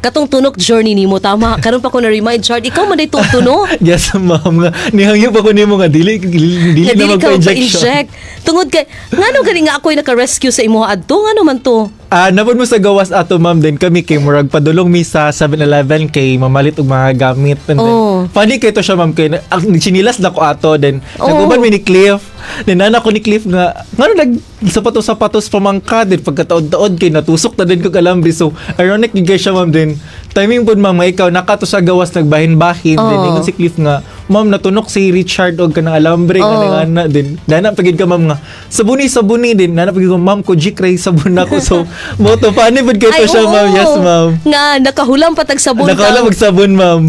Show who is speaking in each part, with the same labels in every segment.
Speaker 1: Katong tunok journey nimo, tama. Karon pa ko na remind, Chard, ikaw man day tuno.
Speaker 2: Yes, ma'am. Nga, nihangyo pa ko nimo nga dili dili, dili
Speaker 1: Nga
Speaker 2: na
Speaker 1: dili ka
Speaker 2: magpa-injection.
Speaker 1: magpa-inject. Tungod kay ngano gani nga ako'y naka-rescue sa imuha adto, ngano man to?
Speaker 2: Ah, nabod mo sa gawas ato, ma'am, din kami kay murag padulong mi sa 7-Eleven kay mamalit og mga gamit and then funny kay to siya, ma'am, kay ang chinilas na ko ato, then naguban mi ni Cliff, then nana ko ni Cliff nga ngano nag sapatos-sapatos pamangka, din pagkataod-taod kay natusok na din ko alambre. So ironic gyud kay siya, ma'am. Din timing pud, ma'am, nga ikaw nakato sa gawas nagbahin-bahin, then ingon si Cliff nga, "Ma'am, natunok si Richard og kanang alambre." Nga nga na din nana pagid ka, ma'am, nga sabuni sabuni din nana pagid ko, "Ma'am, ko ray sabon nako." So mo to, funny pud kay to siya, ma'am. Yes, ma'am.
Speaker 1: Nga nakahulam pa tag sabon.
Speaker 2: Nakala magsabon, ma'am.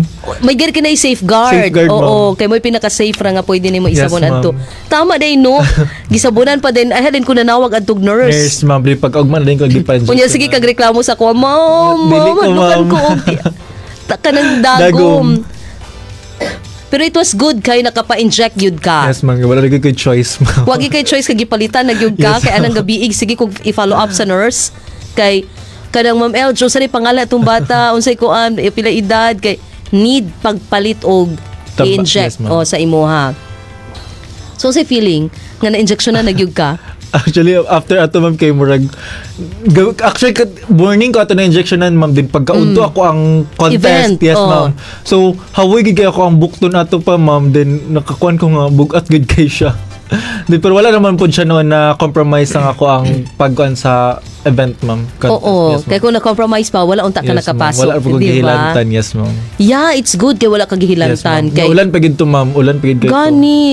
Speaker 1: May gani ka na safeguard.
Speaker 2: Safeguard,
Speaker 1: Oo,
Speaker 2: ma'am.
Speaker 1: Kay mo'y pinaka-safe ra nga pwede nimo isabon
Speaker 2: Yes,
Speaker 1: adto.
Speaker 2: ma'am.
Speaker 1: Tama day, no. Gisabonan pa din ay halin ko nanawag adtog nurse.
Speaker 2: Nurse, ma'am, di pag ugma na din ko gipa.
Speaker 1: Unya sige kag reklamo sa ko, "Ma'am,
Speaker 2: Dili
Speaker 1: ma'am,
Speaker 2: ko,
Speaker 1: hadlukan
Speaker 2: ma'am.
Speaker 1: ko og ta kanang dagom."
Speaker 2: Dagom.
Speaker 1: Pero it was good kay nakapa-inject gyud ka.
Speaker 2: Yes, ma'am, wala lagi ko'y choice, ma'am.
Speaker 1: Wag kay choice kay gipalitan na gyud ka kay anang gabiig sige kog i-follow up sa nurse kay kanang, "Ma'am Eljo, sa ni pangalan atong bata, unsay kuan, pila edad?" Kay need pagpalit og i-inject
Speaker 2: Yes, ma'am.
Speaker 1: O sa imuha. So unsay feeling nga na-injection na nagyud ka?
Speaker 2: Actually, after ato, ma'am, kay murag actually morning ko ato na injectionan, ma'am, din pagkaudto ako ang contest.
Speaker 1: Event,
Speaker 2: Yes,
Speaker 1: oh.
Speaker 2: ma'am. So hawoy gid kay ako ang bukton ato pa, ma'am, then nakakuan ko nga bugat gid kay siya. Di, pero wala naman po siya noon na compromise ang ako ang pagkuan sa event, ma'am. Contest.
Speaker 1: Oo,
Speaker 2: Yes, ma'am.
Speaker 1: Kay kung na-compromise pa, wala unta ka
Speaker 2: Yes, ma'am.
Speaker 1: nakapasok,
Speaker 2: Wala po ko
Speaker 1: di ba?
Speaker 2: gihilantan, yes, ma'am.
Speaker 1: Yeah, it's good kay wala ka
Speaker 2: Yes,
Speaker 1: gihilantan
Speaker 2: ma'am.
Speaker 1: kay
Speaker 2: Ulan pa gid to, ma'am. Ulan pa gid kay to.
Speaker 1: Gani.